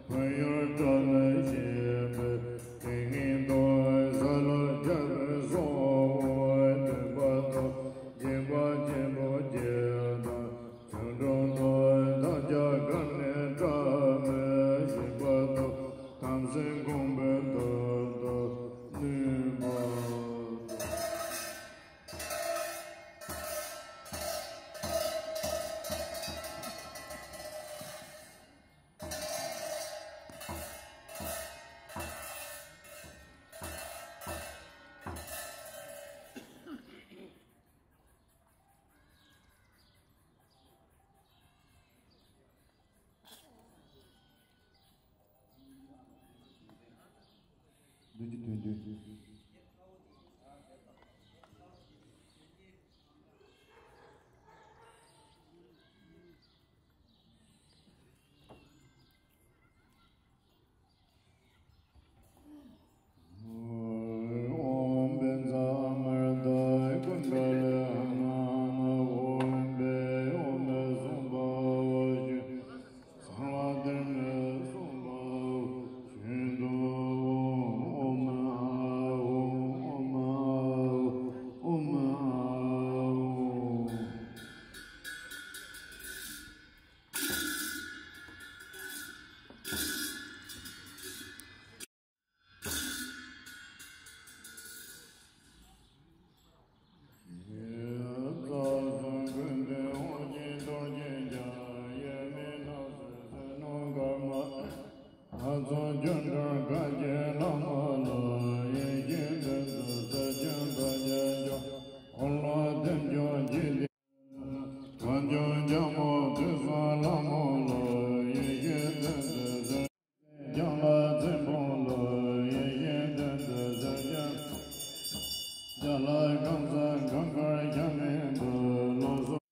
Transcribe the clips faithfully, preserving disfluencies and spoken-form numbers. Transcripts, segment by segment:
བོད་ཡུལ་བཀྲ་མའི་ཞིང་པའི་དེ་སྔོན་དུ་ས་ལ་རྒྱ་བོད་སོགས་བོད་པ་དང་རྒྱལ་བ་རྒྱལ་པོ་རྒྱལ་དང་ཆོས་སྒྲོན་དང་ད་ཆ་ག་ནས་བཀྲ་མའི་ཞིང་པ་དང་དམ་སྲི་འགོང་པོའི་དོན་དུ་ནུས་པ། བདུན་ཅུ་དོན་བདུན། གངས་ལྗོངས་རྒྱལ་མོ་དུས་གསུམ་ལྷ་མོ་ལ་ཡེ་ཤེས་ལྡན་ལ་བཙན་པོ་ལ་ཡེ་ཤེས་ལྡན་ལ་ལྷ་ཁང་ས་གང་གར་ཁྱབ་མེད་པ་ལ་སོགས།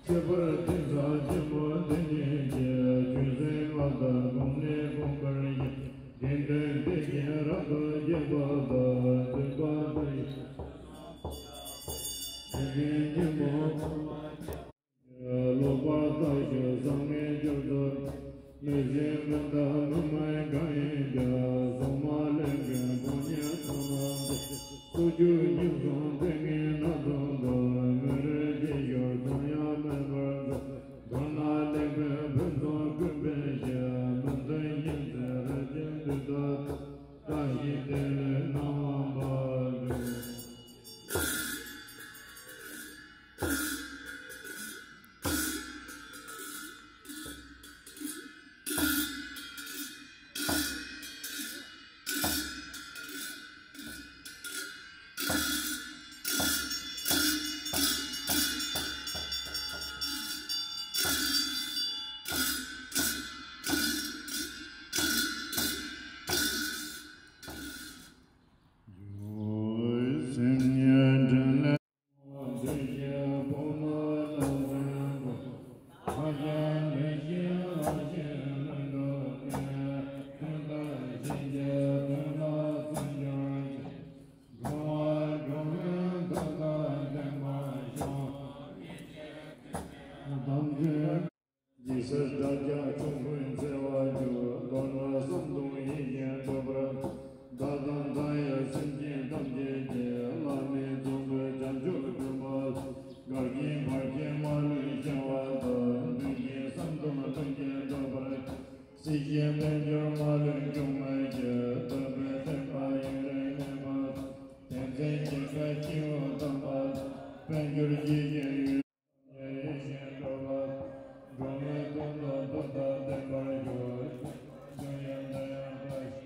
ཁྱད་པར་དེང་སང་ཆེན་པོ་འདི་ཉིད་ཀྱི་ཆོས་སྲིད་ལ་དྭགས་གོང་ནས་གོང་དཀར་ཡིན། དེ་འདྲའི་འདི་ཉིད་རབ་ཏུ་རྒྱས་པ་དང་འདུས་པ་དང་ཡིན། དེ་ཉིད་སྙིང་པོ་ལོག་པར་ལྟ་ཞིང་བསམ་ངན་སྐྱོབ་ཚུལ། མི་ཤེས་མི་འདའ་མི་སྨྲ་གང་ཡིན་ཀྱང་། སོ་མ་ལེན་མཁན་ཕོ་ཉ་ཚང་ལ་འདི། སོ་རྒྱུ་ཉིད་སོང་ཚེ་ངན་སྣ་ཚོགས་འདུལ། མི་རིགས་ཀྱི་ཞོར་ཚང་ཡང་མེད་པར་མཛད། མདོར་ན་ལེགས་པའི་ཕུན་ཚོགས་ཀུན་སྤེལ་ཞིང་། མི་མཐུན་གཉིས་འཛིན་རིགས་ཅན་དུས་ད་བཀྲ་ཤིས་བདེ་ལེགས་གནང་བར་འབྱུང་། ཇི་སྲིད་དགྲ་བགེགས་ཆོམ་རྐུན་འཚེ་བར་འགྱུར། མདོར་ན་བསམ་གཏོང་ཡིད་བཞིན་སྒྲུབ་པར། བདག་དང་མཐའ་ཡས་སེམས་ཅན་ཐམས་ཅད་ཀྱི། བླ་མེད་འཛིན་པའི་བྱང་ཆུབ་སྒྲུབ་པ། འགལ་རྐྱེན་བར་ཆད་མ་ལུས་ཞི་བ་དང་། མཐུན་རྐྱེན་བསམ་དོན་ལྷུན་གྱིས་འགྲུབ་པར། སྲིད་ཞིའི་དཔལ་འབྱོར་མ་ལུས་འབྱུང་བའི་ཕྱིར། སྟོན་པའི་བསྟན་པ་ཡུན་རིང་གནས་པ། དེང་ཕྱིན་གྱི་སྐད་སྤྱི་བོ་དམ་པ། དཔལ་འབྱོར་སྐྱེད་ཀྱི་ཡུལ། ཡིད་བཞིན་འགྲོ་བ། འགྲོ་བའི་དོན་དུ་ཐུགས་དང་ལྡན་པར་ཞུ། ཇི་ལྟར་ཡང་དག་ཞིག་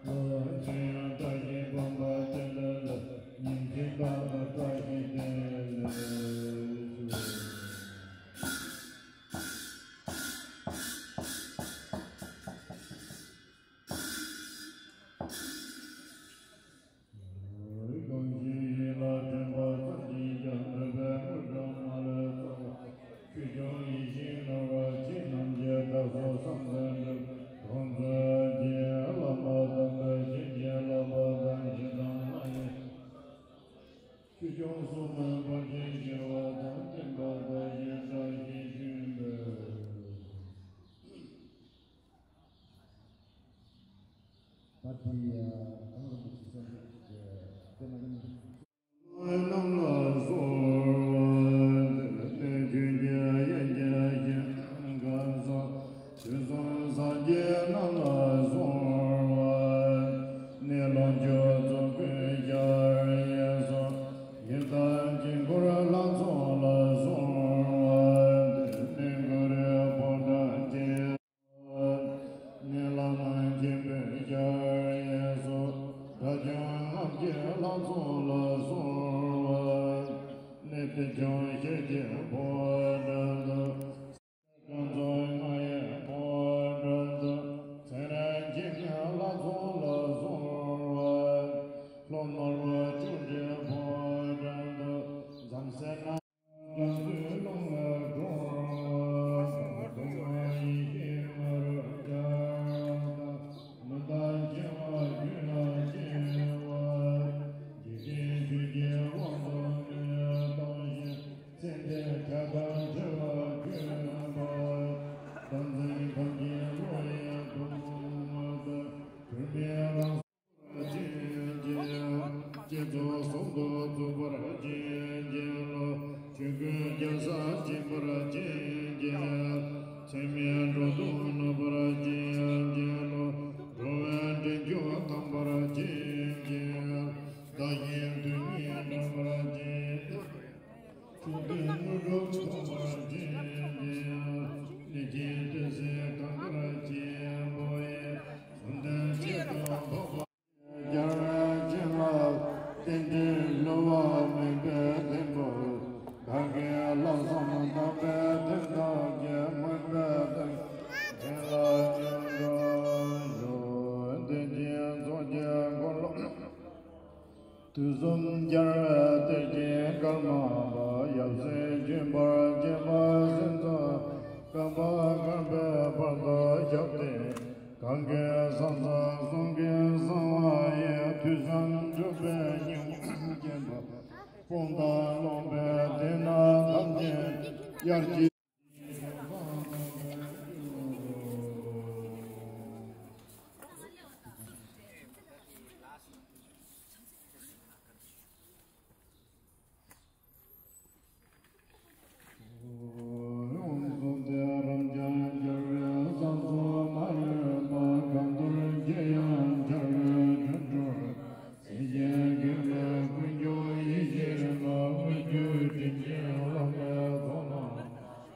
ལོ། ཇི་ཡང་བཀྲ་ཤིས་སྤངས་པ་སྟེར་ལ་ལོ། ཉིན་གཅིག་བདག་ལ་བཀྲ་ཤིས་སྟེར་ལ་ཞུ། གང་ཞིག་ཡིད་ལ་དྲན་པ་ཙམ་གྱིས་ཀྱང་། འདོད་པའི་དངོས་གྲུབ་མ་ལུས་ཐོབ། ཆོས་སྐྱོང་ཡིད་བཞིན་ནོར་བུ་ཁྱེད་རྣམས་ཀྱི། བདག་སོགས་བསམ་དོན་འགྲུབ། དོན་མཛོད་ཀྱི་བླ་མ་དམ་པའི་ཆོས་ཀྱི་བསླབ་པ་དང་། ཇི་ལྟར་ན་ཡང་ཆོས་སྐྱོང་སྲུང་མའི་བར་ཆད་ཞི་བ་དང་། བསྟན་པ་དར་ཞིང་བཀྲ་ཤིས་བྱུང་བའི། ད་དེ་ཡང་གང་རུང་གི་བསམ་ཚུལ་དེ་མ་ཡིན། རྣམས་ལ་གསོལ་བ་འདེབས། ཆོས་ཀྱི་དབྱིངས་ཀྱི་ཞིང་ཁམས་སུ། དུས་གསུམ་སངས་རྒྱས་རྣམས་ལ་གསོལ་བ། གནས་ལུང་སྤྱོད་ཚོགས་ཀུན་ཤར་དབྱིངས་སུ། ཡི་དམ་དཀྱིལ་འཁོར་ལྷ་ཚོགས་ལ་གསོལ་བ་འདེབས། གནས་གུ་རུ་ཕོ་བྲང་ཆེན། གནས་ལམ་ཆེན་པོའི་ཤར་དབྱིངས་སུ། དགྲ་བཅོམ་དམག་གི་ལྷ་ཚོགས་ལ་གསོལ་བ། གནས་བདེ་མཆོག་ཤེལ་གྱི་ཕོ་བྲང་དུ། སྒང་ཚོགས་རྔ་ཡི་ཕོ་བྲང་དུ། ཚེ་རིང་ཆེན་གྱི་ལྷ་ཚོགས་ལ་གསོལ་བ། ལྷོ་ནོར་བུ་ལྕུག་འདྲའི་ཕོ་བྲང་དུ། འཇམ་བསིལ་ནགས་ཁྲོད་རླུང་ལ་འགྲོ་བ། གདོང་ལྔ་ཡེ་ཤེས་ལྔ་རུ་སྦྱར་བ། མི་རྟག་འཆིང་བ་རྒྱུད་ལ་སྐྱེ་བ། འཇིག་རྟེན་ཆོས་བརྒྱད་དབང་དུ་མི་གཏོང་ཞིང་། ཚེ་འདིར་བྱ་དང་བྱ་བ་བཅོ་བརྒྱད་པ། བདག་འཛིན་ཁམས་ཀྱི་བློ་ཡི་གདུང་མ་དང་། གྲོལ་མེད་རང་སར་བྱིན་གྱིས་རློབས། བསྐྱེད་རྫོགས་ཟུང་དུ་འཇུག་པར་བྱིན་གྱིས་རློབས། ཆོས་སྐུའི་རྒྱལ་ས་བརྗིད་པར་བྱིན་གྱིས་རློབས། ཚད་མེད་འགྲོ་དོན་ནུབ་པར་བྱིན་གྱིས་རློབས། འགྲོ་བའི་འདྲེན་མཆོག་དམ་པར་བྱིན་གྱིས་རློབས། བདག་གཞན་དོན་གཉིས་འགྲུབ་པར་བྱིན་གྱིས་རློབས། ཕྱོགས་དུས་དངོས་གྲུབ་ཐོབ་པར་བྱིན་གྱིས་རློབས། ལས་ཅན་བདུད་རྩིས་གང་བར་བྱེད་པ་ཡི། བཟོད་ལྡན་ཆེད་དུ་འཕགས་པ་རྒྱལ་བའི་བྱིན་རླབས། རྟེན་འབྲེལ་བསླུ་བ་མེད་པའི་ལྷུན་པོ། གང་གིས་ལྷག་བསམ་དམ་པའི་མཐུ་སྟོབས་ཀྱིས། མུན་པའི་མཐའ་ཡས་ལ་སྙོམས་འཇུག་ཤོག། བདེ་ཆེན་ཚོགས་ཀྱི་འཁོར་ལོ། དུས་གསུམ་རྒྱལ་བའི་གཏེར་ཆེན་ཀརྨ་པ། ཡབ་སྲས་བྱོན་པར་བཅས་པ་སེམས་ཙམ་བསྐལ་པ་བསྐལ་པའི་བར་དུ་ཞབས་བརྟན། གང་གི་ས་མཚམས་གསུང་གི་གསང་བ་ཡི། ཐོས་བསམ་སྒྲུབ་པའི་སྙིང་པོ་མཁྱེན་པ། སྤངས་དང་རློམ་པའི་དེ་ན་ཐམས་ཅད་དབྱར་གྱི། ཡོངས་སུ་དེ་རབ་འབྱམས་རྒྱལ་བའི་ས་མཚམས་མ་ལུས་པ། གང་འདུལ་ཁྱེད་ཡང་འཆར་བའི་འགྲོ་དྲུག་སེམས་ཅན་ཀུན་ལ་ཀུན་འབྱུང་ཡེ་ཤེས་ལ། དངོས་བརྒྱུད་དྲིན་ཅན་བླ་མའི་ཚོགས་རྣམས།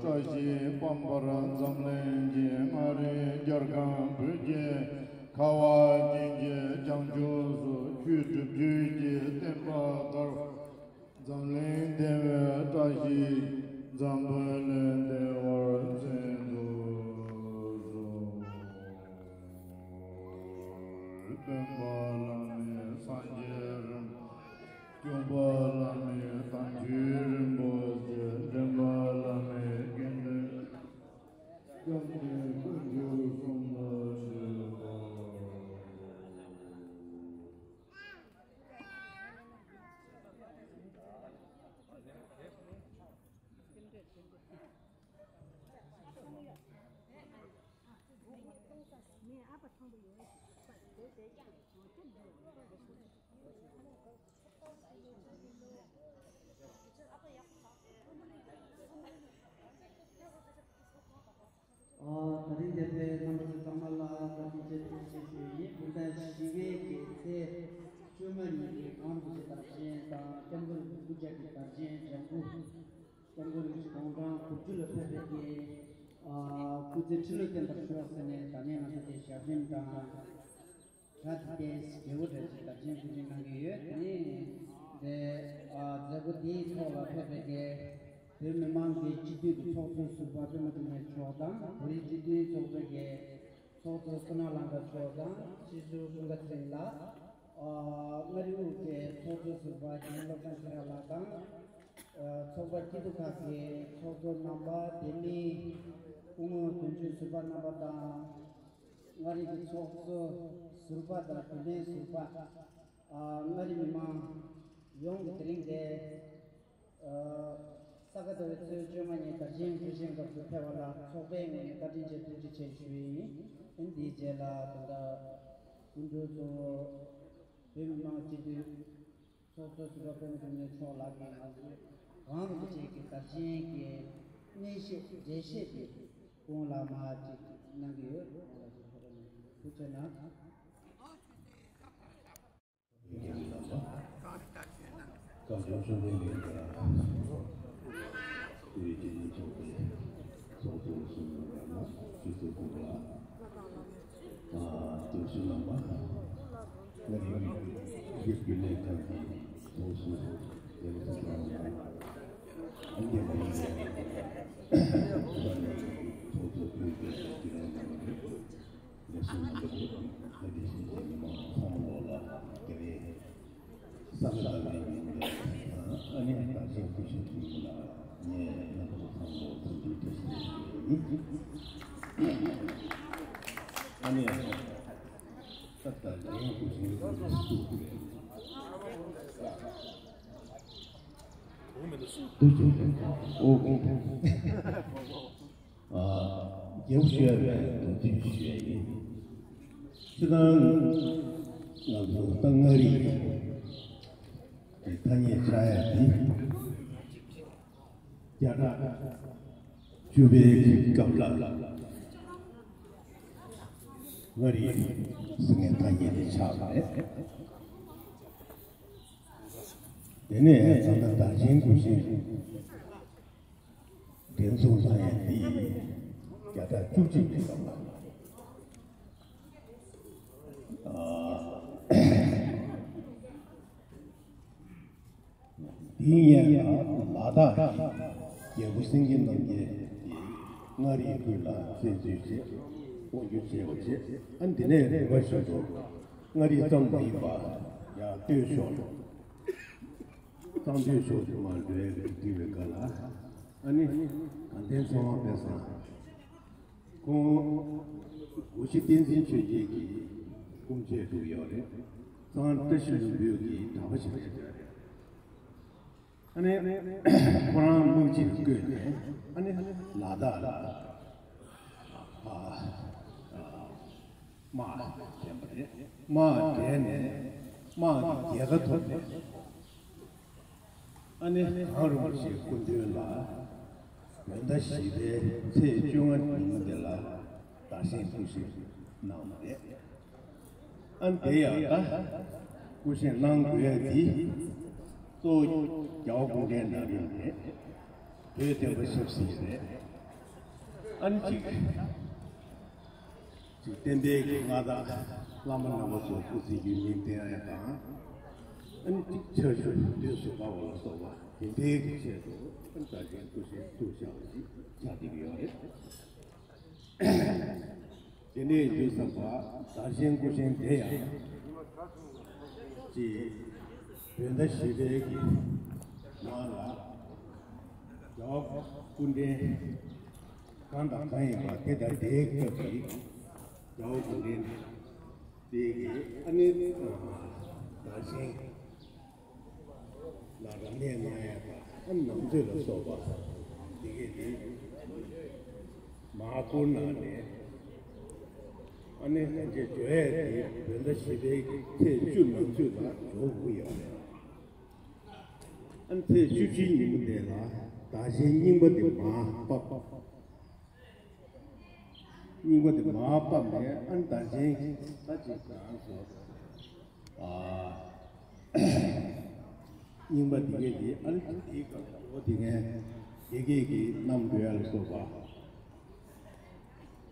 བཀྲ་ཤིས་པད་འབར་འཛམ་གླིང་གི། མངའ་རིས་རྒྱལ་ཁམས་བོད་ཀྱི། ཁ་བ་ཅན་གྱི་བྱང་ཕྱོགས་སུ། ཆོས་སྒྲུབ་ཆོས་ཀྱི་བསྟན་པ་དར། འཛམ་གླིང་བདེ་བའི་བཀྲ་ཤིས། འཛམ་བུ་གླིང་བདེ་བར་མཚོན་དུ་གསོལ། སྟོན་པ་བླ་མེད་སངས་རྒྱས་རིན་པོ་ཆེ། སྐྱོབ་པ་བླ་མེད་དམ་ཆོས་རིན་པོ་ཆེ། འདྲེན་པ་བླ་མེད་དགེ་འདུན། སྐྱབས་གནས་དཀོན་མཆོག་གསུམ་ལ་ཕྱག་འཚལ་ལོ། ཨ། ད་རིང་འདིར་ཕེབས་པའི་རྣམ་པ་ཚོ་ཚང་མ་ལ་བཀྲ་ཤིས་བདེ་ལེགས་ཞུ་རྒྱུ་ཡིན། བོད་ཟླ་བཞི་པའི་གི་ཚེས་བཅོ་ལྔ་ཉིན་གྱི་གངས་རིན་པོ་ཆེ་དར་ཆེན་དང་སྐྱབས་མགོན་རིན་པོ་ཆེ་སྐུ་བཅར་གྱི་དར་ཆེན་ལྗང་གུ། སྐྱབས་མགོན་རིན་པོ་ཆེ་དགུང་གྲངས་དགུ་བཅུ་ལ་ཕེབས་པའི་གི། ཨ། སྐུ་ཚེ་ཁྲི་ལོ་བརྟན་པར་ཤོག་ཟེར་ནས་ད་ནས་ང་ཚོ་དེ་ཞབས་རིམ་དང་། གྲ་དེ་དེ་རྒྱལ་པོ་འདྲ་ཞིག་དར་ཆེན་སྐུ་ཆེན་གནང་གི་ཡོད། དེ་ནས་དེ། ཨ། མཛད་སྒོ་དེའི་ཐོག་ལ་ཕེབས་པའི་གི་བོད་མི་མང་གི་སྤྱི་འཐུས་ཀྱི་ཚོགས་གཙོ་ཟུར་པ་པད་མ་འབྱུང་གནས་མཆོག་དང་། བོད་རིགས་སྤྱི་མཐུན་ཚོགས་པའི་གི་ཚོགས་གཙོ་བསོད་ནམས་ལགས་མཆོག་དང་། སྤྱི་ཟུར་ཀུན་དགའ་ཚེ་རིང་ལགས། ཨ། མངའ་རིས་དབུས་ཀྱི་ཚོགས་གཙོ་ཟུར་པ་རྒན་བློ་བཟང་ཚེ་རིང་ལགས་དང་། ཨ། ཚོགས་པ་སྐྱིད་སྡུག་ཁག་གི་ཚོགས་གཙོ་རྣམ་པ། དེ་མིན་སྐུ་ངོ་དོན་གཅོད་ཟུར་པ་རྣམ་པ་དང་། མངའ་རིས་ཀྱི་ཚོགས་གཙོ་ཟུར་པ་དང་རྒྱུན་ལས་ཟུར་པ། ཨ། མངའ་རིས་མི་མང་ཡོངས་ཀྱིས་དེ་རིང་འདིར། ཨ། ས་ག་ཟླ་བའི་ཚེས་བཅོ་ལྔ་ཉིན་དར་ཆེན་སྐུ་ཆེན་སྐབས་སུ་ཕེབས་པ་ལ་ཚོགས་པའི་ངོས་ནས་བཀའ་དྲིན་ཆེ་ཐུགས་རྗེ་ཆེ་ཞུ་ཡི་ཡིན། འདིའི་རྗེས་ལ་ད་ལྟ་སྐུ་མགྲོན་གཙོ་བོ་བོད་མི་མང་སྤྱི་འཐུས་ཚོགས་གཙོ་ཟུར་པ་པད་མ་འབྱུང་གནས་མཆོག་ལགས་ཀྱིས་ང་ཚོའི་གངས་རིན་པོ་ཆེ་གི་དར་ཆེན་གྱི་གནས་བཤད་འགྲེལ་བཤད་དེ་སྐུ་ངོ་ལགས་མར་ཅིག་གནང་གི་ཡོད། ང་ལ་ཅིག་ཐུགས་རྗེ་གནང་། བཀའ་བརྒྱུད་གསུང་འཕེལ་ལས་ཀྱི་བོད་རིགས་སྤྱི་མཐུན་ཚོགས་པའི་ཚོགས་གཙོ་གསུམ་ལ་ཡང་ན་སྤྱི་ཚོགས་སྐུ་ལ། ཨ། དེ་བཞིན་ལ་མ། ང་རང་གི་རྒྱུན་ལས་ཁང་གི་ཚོགས་གཙོ་རྒན་ཚེ་དབང་ལགས། ཨ་ནི་ང་རང་གི་ཚོགས་གཙོ་བོད་ཀྱི་སྤྱི་ནོར་གོང་མ་ལེགས་གསུང་གནང་བ་དེ་ཨ་དེ་བཞིན་གྱི་མི་མང་ཚང་མ་ལོག་ལ་དེ་རིང་ས་ག་ཟླ་བའི་ཉིན་ལ་ཨ་ནི་དར་ཆེན་སྐུ་ཞབས་ཀྱི་ལ་ངས་རྣམ་པ་ཚོ་ཚང་མ་ལ་འཚམས་འདྲི་བཀྲ་ཤིས་བདེ་ལེགས་ཞུ་ཡི། ཨ་ནི་ད་ལྟ་རྒན་སྐུ་ཞབས་ཀྱི་སུ་རེད། འོ་འོ་འོ། ཨ། རྒྱལ་པོ་ཞུ་ཡ་མེད། དོན་ཚན་ཞུ་ཡ་ཡིན། སྤྱིར་བཏང་ང་ཚོ་ད་མངའ་རིས་ཀྱི་ཐ་སྙད་ཆགས་ཡ་དེ་བརྒྱ་ཕྲག་བཅུ་པའི་སྐབས་ལ་མངའ་རིས་ཟེར་མཁན་ཐ་སྙད་དེ་ཆགས་པ་རེད། དེ་ནས་ད་ལྟ་དར་ཆེན་སྐུ་ཆེན། འགྲན་ཚོགས་ལྷ་ཡི་འདི་ཡིན། བརྒྱ་ཕྲག་བཅུ་གཅིག་གི་སྐབས་ལ། ཨ། དེའི་སྔོན་ལ་ལ་དྭགས་ཀྱི་རྒྱལ་པོ་སེང་གེ་རྣམ་རྒྱལ་གྱིས་མངའ་རིས་ཁུལ་ལ་བཙན་འཛུལ་བྱས། དབང་སྒྱུར་བྱས་པ་བྱས། ཨ། འདི་ནས་རིམ་པ་བཞིན་དུ་མངའ་རིས་ཙམ་མ་ཡིན་པར་ཡང་སྟོད་ཕྱོགས། གཙང་སྟོད་ཕྱོགས་སུ་མར་འགྲོ་ཡ་གི་འགྲིལ་བའི་སྐབས་ལ། ཨ་ནི་དགའ་ལྡན་ཚེ་དབང་དཔལ་བཟང་། ཁོང་སྒོ་བཞི་བསྟན་འཛིན་ཆོས་རྒྱལ་གྱི་སྐུ་མཆེད་དུ་ཡོད་རེད། གཙང་བཀྲ་ཤིས་ལྷུན་པོའི་གི་གྲྭ་པ་ཞིག་རེད། ཨ་ནི་ཁོ་རང་དམག་སྤྱིར་བསྐོས་ནས་ཨ་ནི་ལ་དྭགས་ལ་ཨ་ཨ་དམག་འཐེན་པ་རེད། དམག་འཐེན་ནས་དམག་གི་རྒྱལ་ཁ་ཐོབ་ནས། ཨ་ནི་གངས་རིན་པོ་ཆེའི་སྐུ་མདུན་ལ་བོད་ཟླ་བཞི་པའི་ཚེས་བཅོ་ལྔ་ཉིན་མོ་དེ་ལ་བདག་བཞེངས་སྐུ་བཞེངས་གནང་བ་རེད། ཨ་ནི་དེ་ཡང་ད་སྐུ་བཞེངས་གནང་དགོས་ཡ་འདི་གཙོ་བོ་རྒྱལ་བ་སྐུ་ཕྲེང་ན་རིམ་རེད། བོད་བསྟན་པ་ཆབ་སྲིད་རེད། ཨ་ནི་གཅིག་ཅིག་བསྟན་པའི་གི་མངའ་བདག་བླ་མ་རྣམ་པ་ཚོ་སྐུ་ཚེ་ཡུན་རིང་བརྟན་ཡ་དང་། ཨ་ནི་ཅིག་ཕྱག་ཞུ་འདོད་སུ་དགའ་བ་ལ་སོགས་པ་དེ་འདྲའི་གི་ཆེད་དུ་ཨ་ནི་བདག་བཞེངས་སྐུ་བཞེངས་བཙུགས་བཞག་པ་ཅིག་ཆགས་བསྡད་ཀྱི་ཡོད་རེད། དེ་འདྲའི་དུས་ཙམ་པ་བདག་བཞེངས་སྐུ་བཞེངས་དེ་ཡང་ཅིག་བོད་ཟླ་བཞི་པའི་གི་ནང་ལ་རྒྱལ་བ་སྐུ་ཕྲེང་གང་དང་གང་ཡིན་པ་དེ་དང་དེའི་སྐབས་ཀྱི་རྒྱལ་བ་སྐུ་ཕྲེང་དེ་གི་ཨ་ནི་བདག་བཞེངས་ལ་རབ་གནས་གནང་ཡ་དང་ཨ་ནི་ནང་མཛོད་ལ་སོགས་པ་དེ་གས་དེ་མར་བསྐུར་གནང་ནས། ཨ་ནི་ང་ཚོས་འབྱོར་ཡས་དེ་བོད་ཟླ་བཞི་པའི་ཚེས་བཅུ་ནམ་ཚོད་ལ་འབྱོར་དགོས་ཡོད་རེད། ཨ་ནི་ཚེས་བཅུ་གཅིག་ཉིན་མོ་དེ་ལ་བདག་ཆེན་རྙིང་པ་དེ་མར་ཕབ། རྙིང་པ་དེ་མར་ཕབ་ནས་ཨ་ནི་བདག་ཆེན་ད་ཅིག་གང་སོ། ཨ་རྙིང་པ་དེ་གས་དེ་ཨ་ནི་དེའི་སྐབས་ལ་འོ་དེ་ངས་དེ་གས་ཀྱི་བསྣམས་དགོས་ཡ་ལ་སོགས་པ།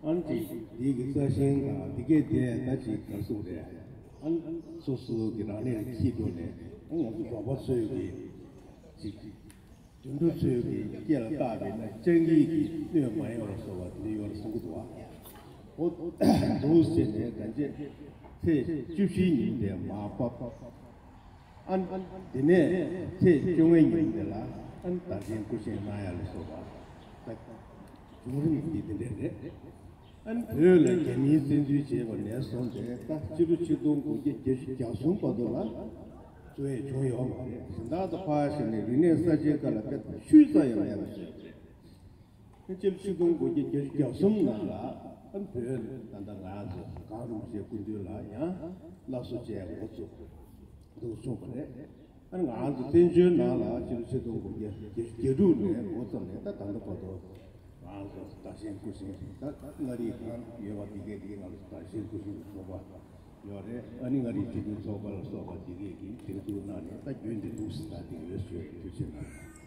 ཨ་ནི་དེ་དེའི་གི་རྩ་ཤིང་དང་དེ་གས་དེ་ད་ཅིག་ག་སུ་རེད། ཨ་ནི་སོ་སོ་གི་རང་ལས་ལ་ཁྱི་འགྲོ་ནས་ཨ་ང་ཚོ་འབྲོག་པ་ཚོའི་གི་ཅིག་དུད་འགྲོ་ཚོའི་གི་སྐེ་ལ་བཏགས་པས་ན་སྤྱང་ཀིའི་གི་གནོད་མ་ཡོང་བ་བཟོ་བ་དེ་འདྲ་ཡོད་ལ་གསུང་གི་འདུག་བ། འོ་འདུག་ཟེར་ནས་གང་ཅི་ཚེས་བཅུ་བཞི་ཉིན་དེ་མར་ཕབ། ཨ་ནི་དེ་ནས་ཚེས་བཅོ་ལྔའི་ཉིན་དེ་ལ་ཨ་ནི་བདག་ཆེན་སྐུ་བཞེངས་གནང་ཡ་ལ་སོགས་པ་ད་བྱུང་རིམ་འདི་དེ་འདྲ་རེད། ཨ་ནི་བོད་ལ་རྒྱ་མིའི་བཙན་འཛུལ་བྱས་པ་ནས་བཟུང་སྟེ་ད་སྤྱི་ལོ་ཆིག་སྟོང་དགུ་བརྒྱ་བརྒྱད་ཅུ་གྱ་གསུམ་བར་དུ་ལ་བཙུགས་ཡས་བྱུང་ཡོད་མ་རེད། གཞན་དག་ཏུ་ཕར་བཞག་ནས་རིག་གནས་གསར་བརྗེའི་སྐབས་ལ་དཔེ་ཆུད་ཙམ་ཡང་མེད་པ་བཟོས་པ་རེད། སྤྱི་ལོ་ཆིག་སྟོང་དགུ་བརྒྱ་བརྒྱད་ཅུ་གྱ་གསུམ་ནང་ལ་ཨ་ནི་བོད་ད་ལྟ་ང་ཚོ་གངས་རིན་པོ་ཆེའི་སྐུ་མདུན་ལ་ཡང་བསླབ་གསོ་བྱས་འགོ་བཙུགས་འདུག་གསུངས་པ་རེད། ཨ་ནི་ང་ཚོ་བཙན་བྱོལ་ནང་ལ་ཕྱི་ལོ་ཆིག་སྟོང་དགུ་བརྒྱ་བརྒྱད་ཅུ་གྱ་དྲུག་ནས་འགོ་བརྩམས་ནས་ད་ད་ལྟ་བར་དུ་ང་ཚོ་བདག་ཆེན་སྐུ་བཞེངས་ད་མངའ་རིས་གང་ཡོད་པ་འདི་གས་འདི་ང་ཚོ་བདག་ཆེན་སྐུ་བཞེངས་ཀྱི་ཚོགས་པ་ཡོད་རེད། ཨ་ནི་མངའ་རིས་སྤྱི་མཐུན་ཚོགས་པ་ལ་སོགས་པ་འདི་གས་ཀྱིས་འགན་འཁུར་གནང་ནས་ད་རྒྱུན་དུ་འདུག་སེ་ད་འདི་ཡོད་ཞུ་ཡ་ཐུགས་རྗེ་གནང་།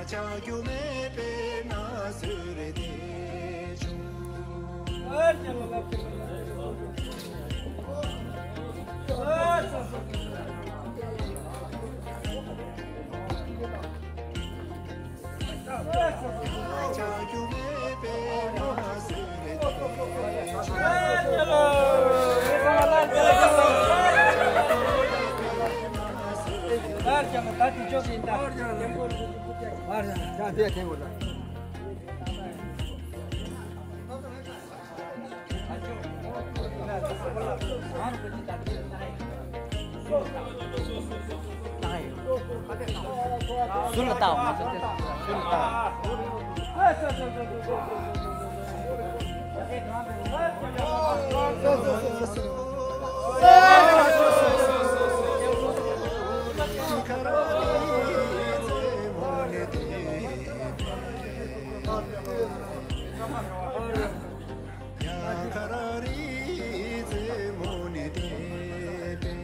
ཆགས་རྒྱུ་མེད་པས་ན་གསོལ་འདེབས་ཆུང་། ཟུར་ལ་བལྟའོ། ཟུར་ལ་བལྟའོ། ཡ་ཁ་ར་རི་རྩེ་མོ་ནས་བལྟས་པས།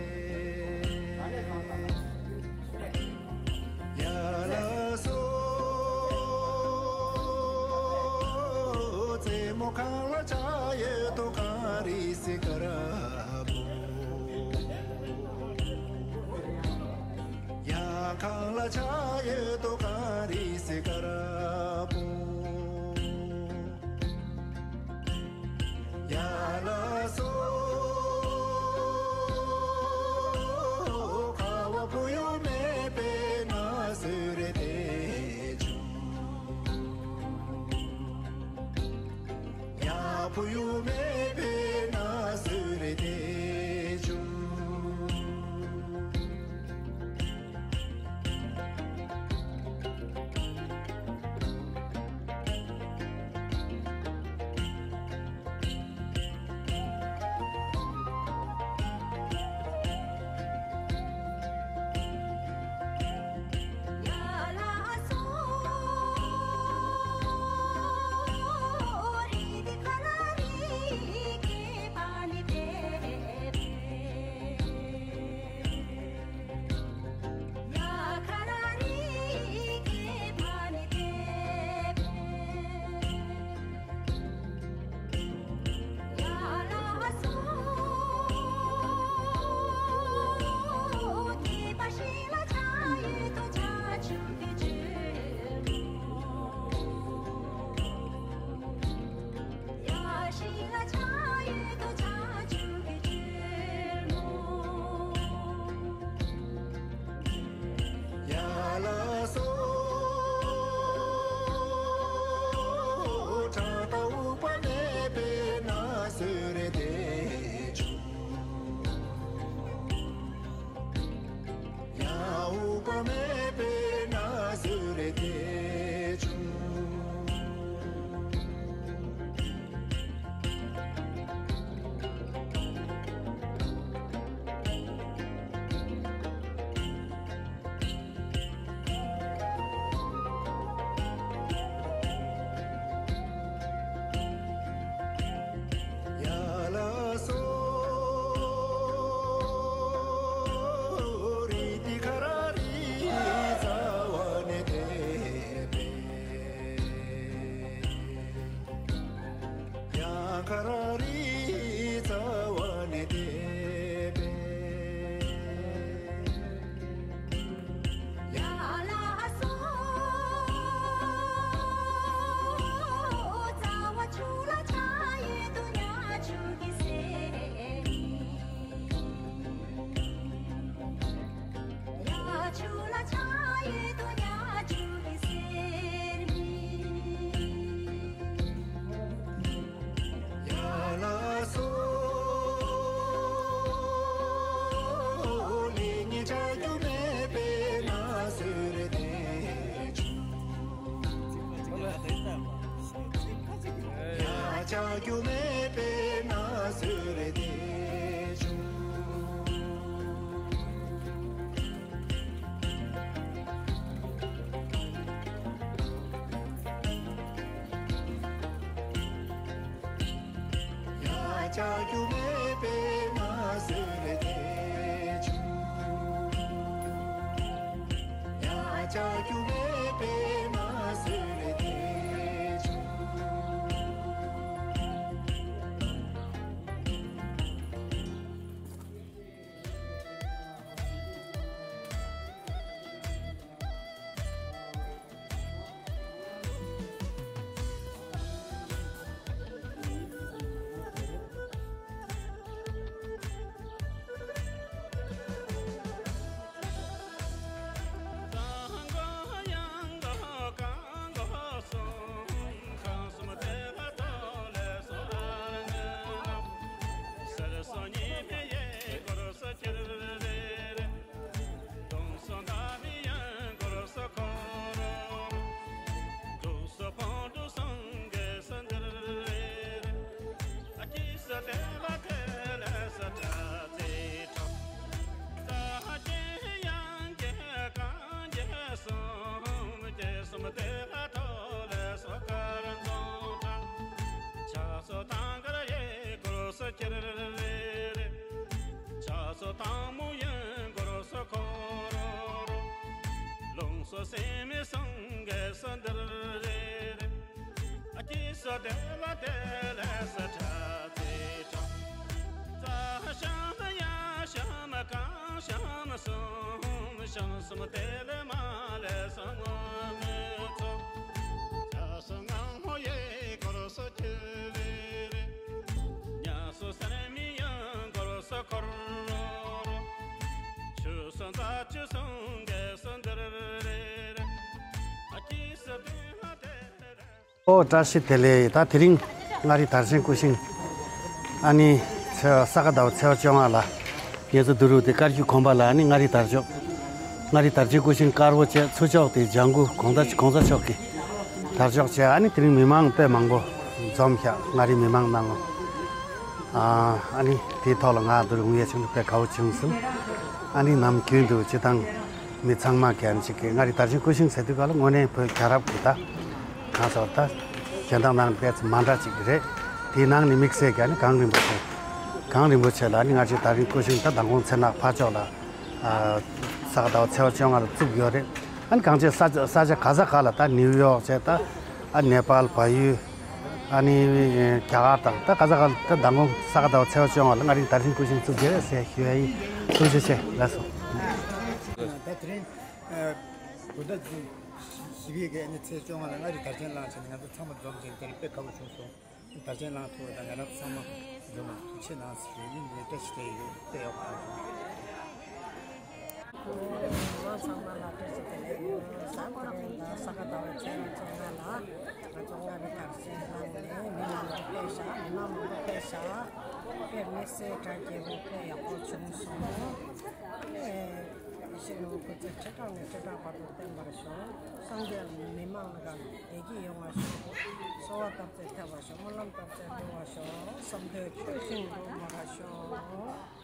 ཡ་ལ་སོ། རྩེ་མོ་ཁ་ལ་ཆ་ཡོད་དོ་གངས་རི་སི་ཀ་ར་བོ། ཡ་གངས་ལ་ཆ་ཡོད་དོ་གངས་རི་སི་ཀ་ར་བོ། ཡ་ལ་སོ། ཁ་བ་བུ་ཡོ་མེད་པས་ན་གསོལ་འདེབས་ཆུང་། ཡ་བུ་ཡོ་མེད་པས་ན་གསོལ་འདེབས་ཆུང་། ཡ་ལ་སོ། ཁྲག་དང་འུག་པ་མེད་པས་ན་གསོལ་འདེབས་ཆུང་། ཡ་འུག་པ་མེད་པས་ན་གསོལ་འདེབས་ཆུང་། ཡ་ལ་སོ། རི་ཏི་ཁ་ར་རི་རྩ་བ་ནས་བལྟས་པས། ཡ་ཁ་ར་རི་རྩ་བ་ནས་བལྟས་པས། ཡ་ལ་སོ། རྩ་བ་ཆུ་ལ་ཆ་ཡོད་དོ་ཉ་ཆུ་གི་སེ། ཉ་ཆུ་ལ་ཆ་ཡོད་དོ་ཉ་ཆུ་གི་སེར་མི། ཡ་ལ་སོ། ལི་ཉི་ཆ་རྒྱུ་མེད་པས་ན་གསོལ་འདེབས་ཆུང་། ཡ་ཆ་རྒྱུ་མེད་པས་ན་གསོལ་འདེབས་ཆུང་། ཡ་ཆ་རྒྱུ་མེད་པས་ན་གསོལ་འདེབས་ཆུང་། ཡ་ཆ་རྒྱུ་མེད་པས་ན། ཨོ་བཀྲ་ཤིས་བདེ་ལེགས། ད་དེ་རིང་མངའ་རིས་དར་ཆེན་སྐུ་ཞིང་ཨ་ནི་ཚེས་ས་ག་ཟླ་བ་ཚེས་པ་བཅོ་ལྔ་ལ་ངེད་ཚོ་དུ་རུ་དེ་བཀའ་བརྒྱུད་དགོན་པ་ལ་ཨ་ནི་མངའ་རིས་དར་ལྕོག་མངའ་རིས་དར་ཆེན་སྐུ་ཞིང་དཀར་པོ་བཅས་ཚུར་ཕྱོགས་དེ་ལྗང་གུ་གོང་ས་གོང་ས་མཆོག་གི་དར་ལྕོག་བཅས་ཨ་ནི་དེ་རིང་མི་མང་དཔེ་མང་པོ་འཛོམས་ཤག་མངའ་རིས་མི་མང་ནང་ལོ། ཨ་ནི་དེའི་ཐོག་ལ་ང་དུ་རུ་ངུ་ཡ་ཆུང་དུ་དཔེ་དགའ་བོ་བྱུང་སོང་། ཨ་ནི་ནམ་རྒྱུན་དུ་སྤྱི་བཏང་མི་ཚང་མ་གན་ཅིག་གི་མངའ་རིས་དར་ཆེན་སྐུ་ཞིང་ཟེར་དུས་ག་ལ་དངོས་གནས་བོད་རྒྱལ་རབས་ཀྱི་ད་ང་ཚོ་ད་གཞན་དག་ནང་དཔེ་ཚོ་མ་འདྲ་ཅིག་རེད། དེའི་ནང་ནས་དམིགས་བསལ་གྱི་ཨ་ནི་གངས་རིན་པོ་ཆེ་གངས་རིན་པོ་ཆེ་ལ་ཨ་ནི་མངའ་རིས་དར་ཆེན་སྐུ་ཞིང་ད་མདང་དགོང་ཚེ་ནག་ཕར་ཕྱོགས་ལ་ས་ག་ཟླ་བ་ཚེས་པ་བཅོ་ལྔ་ལ་བཙུགས་ཡོད་རེད། ཨ་ནི་གངས་ཅན་ས་ས་ཆ་ག་ས་ག་ལ་ད་ནིའུ་ཡོག་བྱས་ད་ཨ་ནེ་པཱལ་བལ་ཡུལ། ཨ་ནི་རྒྱ་གར་དང་ད་ག་ས་ག་ད་མདང་དགོང་ས་ག་ཟླ་བ་ཚེས་པ་བཅོ་ལྔ་ལ་མངའ་རིས་དར་ཆེན་སྐུ་ཞིང་བཙུགས་རྒྱུ་རེད་ཟེར་ཞུ་ཡ་ཡིན། ཐུགས་རྗེ་ཆེ་ལགས་སོ། ད་དེ་རིང་དགུན་ཟླ་བཞི་པའི་གི་ཨ་ནི་ཚེས་བཅོ་ལྔ་ལ་མངའ་རིས་དར་ཆེན་བླངས་བྱས་ནས་ང་ཚོ་ཚང་མ་འཛོམས་བྱས་དེ་རིང་དཔེ་དགའ་བོ་བྱུང་སོང་། དར་ཆེན་བླངས་ཐུབ་པ་དང་ང་རང་ཚང་མ་འཛོམས་ལ་ཐུགས་ཆེ་གནང་ཟེར་ཞུ་ཡིན། ངས་བཀྲ་ཤིས་བདེ་ལེགས་ཡོད་དཔེ་ཡག་པོ་བྱུང་སོང་། ང་ཚང་མ་ལ་བཀྲ་ཤིས་བདེ་ལེགས་ཡོད། ས་ག་ཟླ་བའི་ཚེས་པ་བཅོ་ལྔ་ལ་ང་ཚོ་མངའ་རིས་དར་ཆེན་བླངས་ནས་མི་མང་པོ་ཕེབས་ཤག་མི་མང་མང་པོ་ཕེབས་ཤག་དཔེ་དམིགས་བསལ་གྲ་རྒྱས་པོ་དཔེ་ཡག་པོ་བྱུང་སོང་། ཨེ་ཡེ་ཤེས་ནོར་བུ་སྐུ་ཚེ་ཁྲི་ཕྲག་ནས་ཁྲི་ཕྲག་བར་དུ་བརྟན་པར་ཤོག་སངས་རྒྱས་མི་མང་ལ་བདེ་སྐྱིད་ཡོང་བར་ཤོག་གསོལ་བ་བཏབ་ཚད་ཐེབས་པར་ཤོག་སྨོན་ལམ་བཏབ་ཚད་འགྲུབ་པར་ཤོག་བསམ་དོན་ཆོས་བཞིན་འགྲུབ་པར་ཤོག